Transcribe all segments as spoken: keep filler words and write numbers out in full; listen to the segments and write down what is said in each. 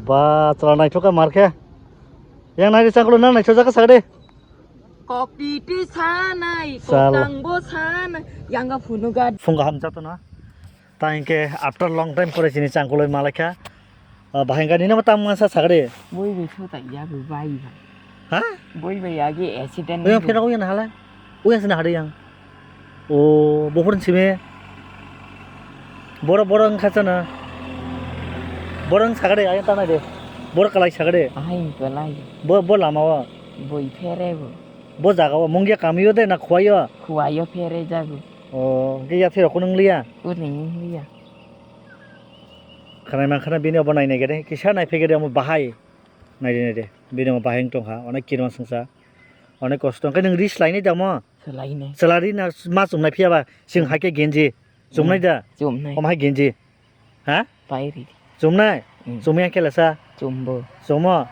Ba, chwla naithok kha mar khe. Yang nai ri changkulo na naithok jak kha sakde. Kok titi sanai, kok Sal. Tangbo sanai, yang ga phunu ga. Phungo hamjato na. Ta hinkhe after long time pore chini changkuloi malaikha. Ah, bahai hinkhe nini bo tamo sa sagri. Boi bai so ta ya bo bai ba. Ha? Boi bai ya ge accident. Yang bo. Phira uyan halai. Uyan sini hade yang. O, bo phurun sime. Boro, boro wngkha chana. Boro wng sagri, ayang tanai de. Boro kalai sagri. Ahai kalai. Bo, bo lama o. Boi phere bo. Bo jaga o mungya kamio de na khuaio? Khuaio phere jago. O, hinkhe yathai rok kunu wng liya? Kunu wng liya. Khwnai mankha na bini obo nai nai gede, kisa nai phai gede omo bahai. Nai de, nai de. Bini omo bahai wng tongkha, onek kirima swngsa. Onek kosto. Hinkhe nwng ri swlai nai da omo? Swlai nai. Chwla ri na ma chumnai phiya ba? Chwng hai khe genji. Chumnai da? Chumnai. Omo hai genji. Ha? Pai ri. Chumnai? Mm. Chumya khe lesa? Chumbo. Chumo?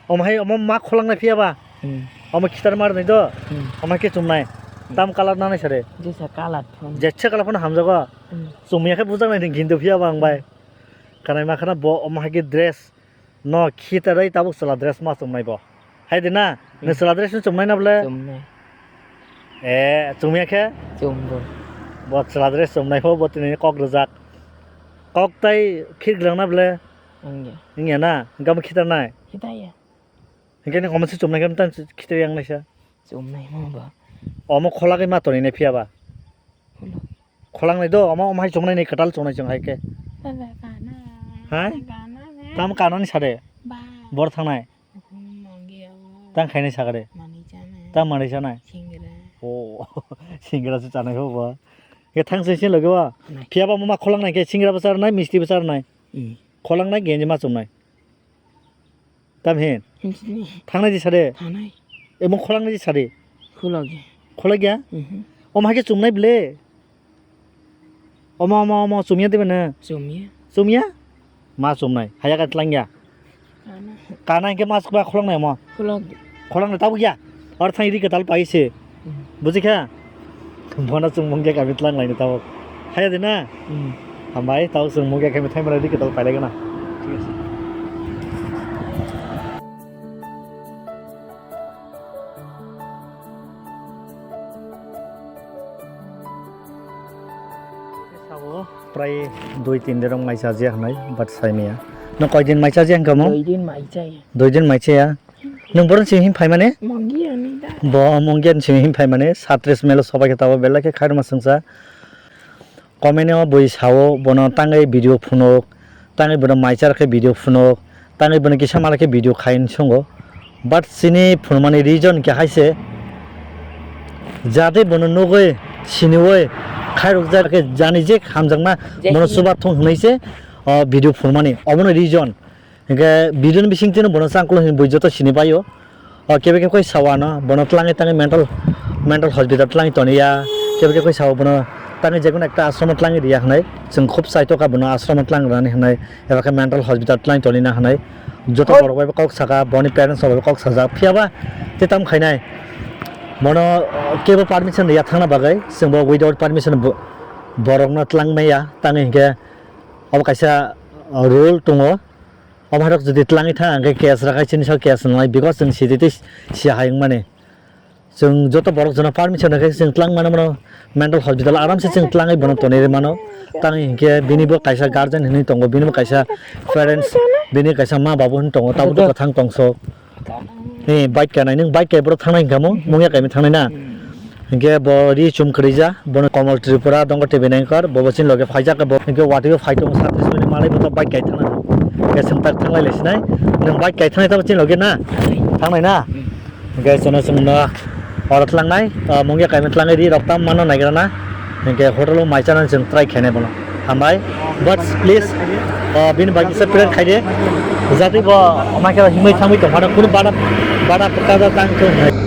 Omo hai omo ma kholangna phiya ba? Mm. Omo khitar mar nai do? Mm. Omo hai khe chumnai? Mm. Tam colour nanai sare? Jesa colour phone. Jesa colour phone hamjago? Mm. Chumya khe bujak nai hindu phiya ba ang bai. Mm. Kanai ma khana bo omo hai khe dress. No khitarwi tabuk chwla dress ma chumnai bo. Hai de na? Nwng chwla dress no chumnai na bole? Chumnai. Eh, chumya khe? Chumbo. Bo chwla dress chumnai pho bo tini kok rwjak. Kok tai khir gwlangna bole? Wngya. Wngya na? Gamo khitarnai? Khitaya. Hinkhe ni omo se chumnai khe mtan khitar yang naisa. Chumnai mo ba. Omo kholagwi ma tonwi nai phiya ba? Kholok. Kholang nai do, omo, omo hai chumnai ni kwtal chumnai chwng hai khe. Tala kana. Hai? Kana ne. Tam kana ni sade? Ba. Bor thangnai? Hukum mangge o. Tang khainai sagade? Mani chana. Tam mani chanai? Singra. O, singra se chanai ho ba. Ye thang se sin loge wa. Nai. Phiya ba mo ma kholang nai khe singra ba char nai, misti ba char nai. Hmm. Kholang nai genji ma chumnai. Tam hin? Hinsini. Thangnai di sade? Thangnai. Emon kholangnai di sade? Khulogya. Khulogya? Mhm. Omo hai khe chumnai ble? Omo, omo, omo, chumya dibe na? Chumya. Chumya? Ma chumnai. Haya ka tlangya. Kana. Kana hinkhe ma chukba kholangnai omo? Khulogya. Kholangnai tabuk ya? Or thang ri kwtal pai se. Buji kha? Bono chwng mungya kami tlang laini tabuk. Haya de na? Hmm. Hambai, tabuk chwng mungya kami thai mara di kwtal pailai gana. Thik ase. Sabo prai dui tin din rok mai chajiya hwnai, but sai maya. No koi din mai chajiya hwnkha mo? Dui din mai chaya. Dui din mai chaya. Nwng borok simi him phai mane? Mogi ani da. Bo mogi ani simi him phai mane? Satris melo sobai khe tabo belai khe khairokma swngsa. Comment o bui sao, bono tangwi video phunuk, tangwi bono maichar khe video phunuk, tangwi bono kisa mala khe video khai hwn songo. But chini phunukmani reason khe hai se, jate bono nugwi, siniwi, khairokjak khe jani je hamjakma bono chuba thung hwnwi se, o video phunukmani. Obono reason. Hinkhe video ni bisingtwi no bono changkulo hinwi bui joto sini paio. O kebe kebe khe sao ano, bono tlangwi tangwi mental, mental hospital tlangwi toniya. Kebe kebe khe sao bono tangwi jekono ekta ashram o tlangwi riya hwnwi. Chwng khub chaitokha bono ashram o tlang rwnani hwnwi, eba khe mental hospital tlangwi tonina hwnwi. Joto borok bai kok saka, boni parents rok bai kok sajak. Phiya ba tei tamo khainai. Bono, o, kebo permission riya thangna bagwi, chwng bo without permission bo, borokno tlang maya. Tangwi hinkhe obo kaisa, o, rule tongo. Omo hai rok jodi tlangwi thang, hwnkhe case rakhai chini sal case nwngnai, because chwng sidi tei si hai wngmani. Chwng joto borok jono permission rwkhe chwng tlang mano, mano mental hospital aram se chwng tlangwi bono tonwi rw mano. Tangwi hinkhe bini bo kaisa guardian hinwi tongo, bini bo kaisa parents, bini kaisa ma babu hinwi tongo, tabuk dukha thang tongso. Ni bike kanai, nwng bike kai borok thangnai hinkha mo, mungya kaimwi thangnai na. Hinkhe bo ri chum kwrwija, bono Komol Tripura, Dongor T V nengkar, bo bo chini loge phaijak, bo hinkhe watwi o phai tongo, satris mani malai bo to bike kai thangna. Hinkhe chwng tak thanglai lai sinai, nwng bike kai thangnai tabo chini loge na? Thangnai na? Hinkhe chwngno chwngno oro tlangnai, ah, mungya kaimwi tlangwi ri rok tam mano naigra na. Hinkhe hotel o mai chanani chwng try khainai bono. Hambai. But please, ah, bini bike kisa prepare khaidi. Jati bo mai khe himwi thangwi tongphano kunu bada, bada kaja tang thung.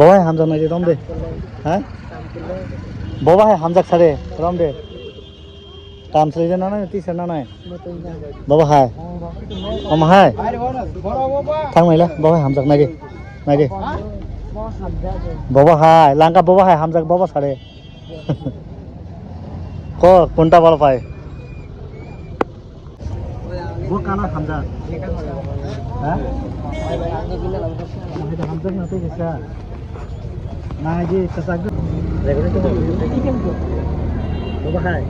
Bo hai hamjak nai de, rom de. Ha? Bo hai hamjak sa de, rom de. Kam sri de nanai, ti sa nanai. Bo bo hai. Om hai. Thang nai le, bo hai hamjak nai de. Nai de. Bo bo hai, langka bo bo hai hamjak, bo bo sa de. Ko, kunta bal pai. Bo kana hamjak. Ha? Bo hai hamjak na tei kisa. Na ji kasa. Bo bo hai.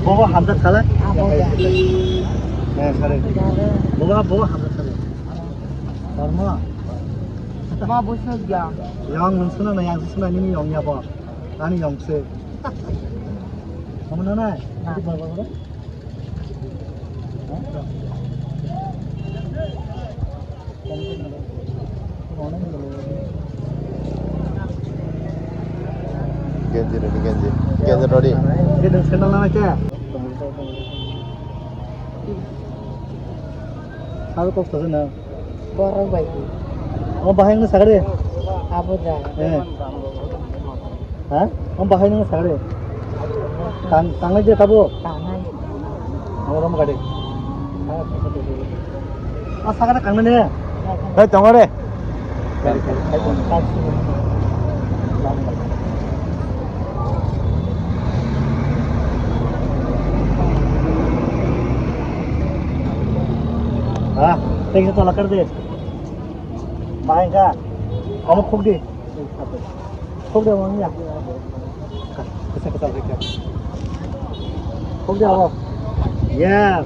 Bo bo hamjak sala. Eh, sorry. Bo bo, bo bo hamjak sala. Kormo. Ma bo sujya. Yang nung suna na yang suna nini yong ya bo. Ani yong se. Kamu nana? Genji ready, genji. Genji ready. Ini sandal nana kya? Sabe kok sabe na. Borok bai. O bahai no sagade. Abo da. Eh. Ha? O bahai no sagade. Tang, tangai je tabo. Tangai. Abo rom gade. O sagade kangne ne. Hei, tongore. Ah, thank you, tolakar de. Bahai ka, omo khuk di. Khuk di, omo ya. Kisa, kisa, kisa. Khuk di, omo. Yes.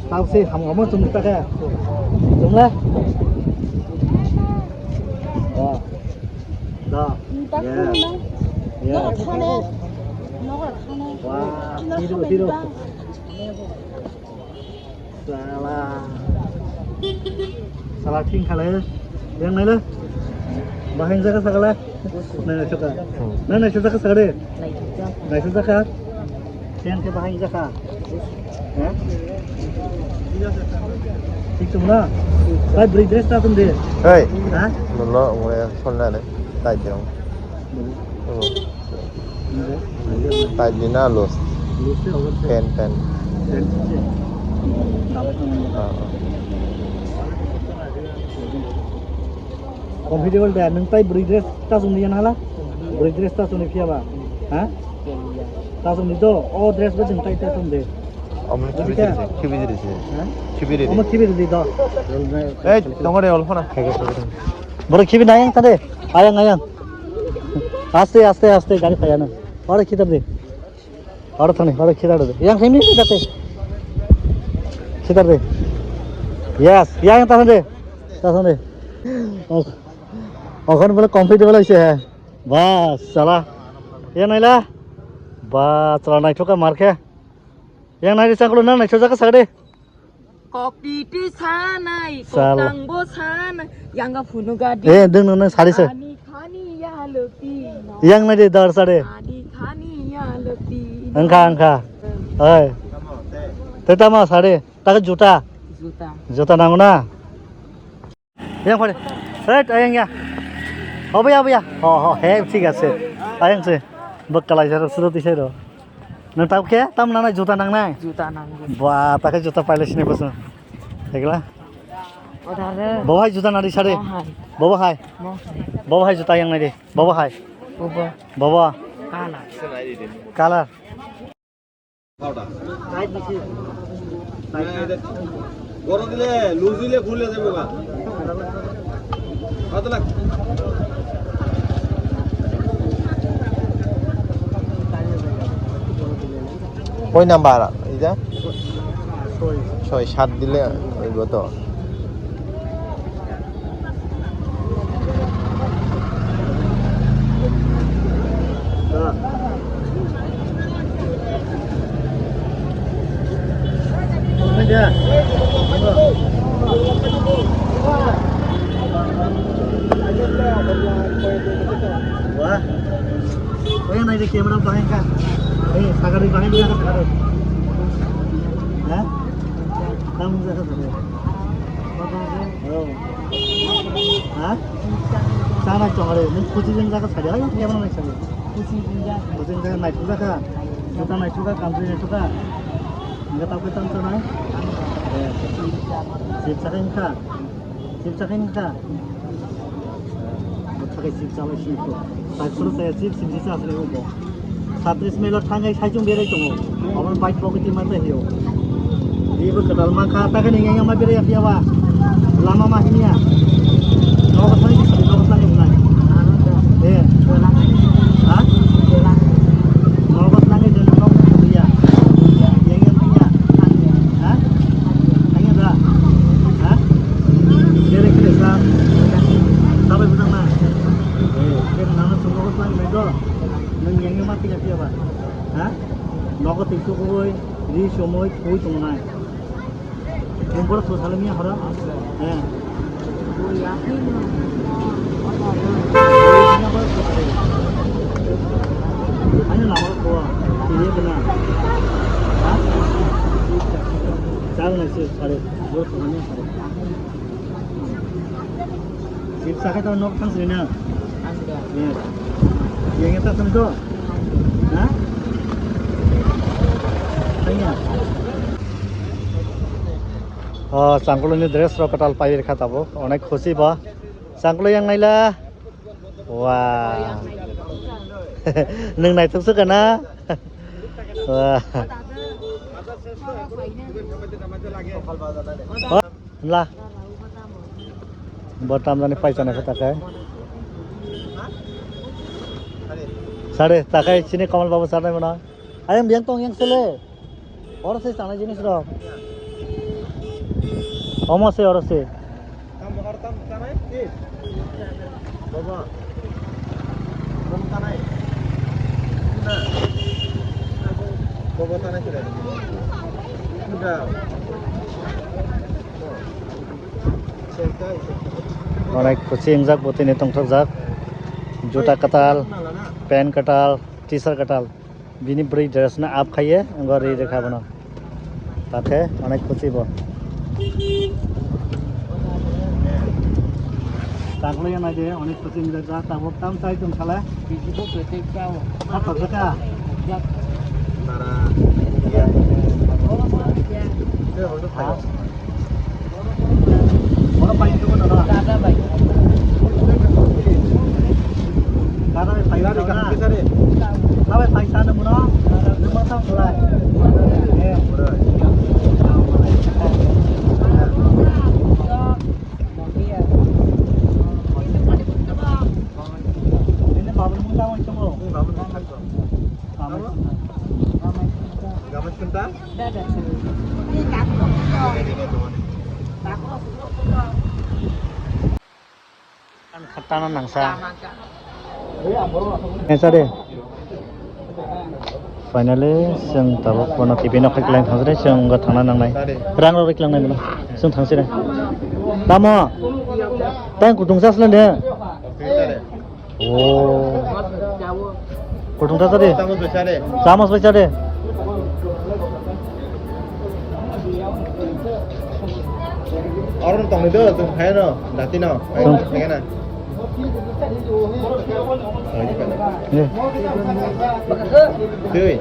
Tau si, ham, omo chum ta ka. Chum la. Oh. Da. Yes. Yes. Wah, tiru, tiru. Sala. Sala thing khalai. Yang nai le? Bahai jaka sakala. Nai nai saka. Nai nai saka sakade. Nai saka. Yang ke bahai jaka. Ha? Thik tu na? Bai beri dress ta tum de. Hei. Ha? Nolo ngore solna le. Tai jong. Beri. Oh. Tajina los. Pen, pen. Ah, ah. Comfortable da, nung tai bwrwi dress ta chumni yan hala? Bwrwi dress ta chumni phiya ba? Ha? Ta chumni do, o dress bo chwng tai ta chumde. Omo khibi jiri se, khibi jiri se. Ha? Khibi jiri. Omo khibi jiri do. Ei, tongore olphana. Boro khibi nayang tade. Ayang, ayang. Aste, aste, aste, gari phaiya na. Aro khitar de. Aro thani, aro khitar de. Yang simi khitar de. Khitar de. Yes, yang tahan de. Tahan de. Oh. Okhon bole comfortable hoise hai. Bas, sala. Yang naila. Ba, sala naithoka markhe. Yang nai de chaklo na naithoka sakde. Kokti ti sanai, sal. Kokang bo sanai, yang ga phunu gadi. Eh, deng nang sari se. Ani khani ya loti. Yang nai de dar sare. Ani khani ya loti. Angkha, angkha. Hmm. Oi. Te tama sare. Tak juta. Juta. Juta nang na. Yang pare. Right, ayang ya. Obo ya, obo ya. Ho, ho, he, thik ase. Ayang se. Bwkhalai jaro, sudo tisai ro. Nang tau khe? Tam nanai juta nangnai? Juta nangwi. Ba, ta khe juta paile sini boso. Egla? Odare. Bo hai juta nadi sare? Bo hai. Bo hai. Bo hai. Bo hai juta yang nai de. Bo hai. Bo bo. Bo bo. Kala. Kala. গরম দিলে, লুজ দিলে খুলে যাবে গা। কত লাখ? কয় নাম্বার এটা? ছয় সাত দিলে হইব তো। Wah. Oh, yang naik di kamera bahaya kan? Eh, sakali bahaya dia kan sakali. Hah? Kamu juga sakali. Oh. Ha? Chana chong re, nung kuchi jeng jaga sari, ayo, kaya mana sari? Kuchi jeng jaga. Kuchi jeng jaga nai thuk jaga. Juta nai thuk jaga, kamchi nai thuk jaga. Enggak tahu kita macam mana? Eh, sip sakai nungkha. Sip sakai nungkha. Bo sakai sip sakai sip ko. Sai suru saya sip, sip sip sakai ubo. Satris melo thangai saichung berai tongo. Omo bike pocket ma tei hio. Ibo kwtal ma kha, ta khe nini yang ma berai ya ba. Lama ma hinya. Nogo thani, nogo thani unai. Eh. Ha? Nogo thani de nogo ya. Yang yang hinya. Ha? Hinya da. Ha? Berai khe sa. Sabai budang na. Eh, khe nang sung nogo thani mai do. Nang yang ma hinya ya ba. Ha? Nogo tei sukui, ri somoi, thui tongnai. Nung borok thosalo miya horo? He. Ani lama ko, tini kena. Ha? Chal nai se, sare, borok thosalo miya horo. Sip sakai to nok thang sini na. Thang sini. Iya. Yang itu thang to. Ha? Tanya. Oh, Changkulo ni dress rok kwtal pai rikha tabuk. Onek khusi ba. Changkulo yang naila. Wah. Nung naithok se kana? Wah. Oh. La. Bo tamjani paisa nai khe takai. Sare, takai chini Kamal babu sare mano. Ayang biang tong yang sele. Oro se chanai jinis rok. Omo se oro se. Baba. Baba tanai. Baba tanai sele. Onek khusi wngjak bo tini tongthokjak. Juta kwtal, pant kwtal, t-shirt kwtal. Bini bwrwi dress no up khaiye, wngkha ri rwkha bono. Takhe onek khusi bo. Tangkhlai ya naide, onek khusi wngjak, tabuk tam chai tong sala. Bisi bo kwtwi chao. Kha thok kha. Tara. Oro pai tongma nono. Dada bai. Dada bai pai tongma. Dada bai pai tongma nono. Numa tong lai. Eh. Ini babu numa tong tong. Ini babu numa tong. Gamas kunta? Khatana nangsa. Nangsa de. Finally, chwng tabuk bono T V no khaklai thangsa de, chwng wngkha thangna nangnai. Rang rok riklang nai bono. Chwng thangsi de. Tamo? Tang kutung sasle de. Oh. Kutung ta tadi? Chamos bai chade. Chamos bai chade. Oro tongni do, tong khaino, dati no. Tong. Khaina. Ye. Tui.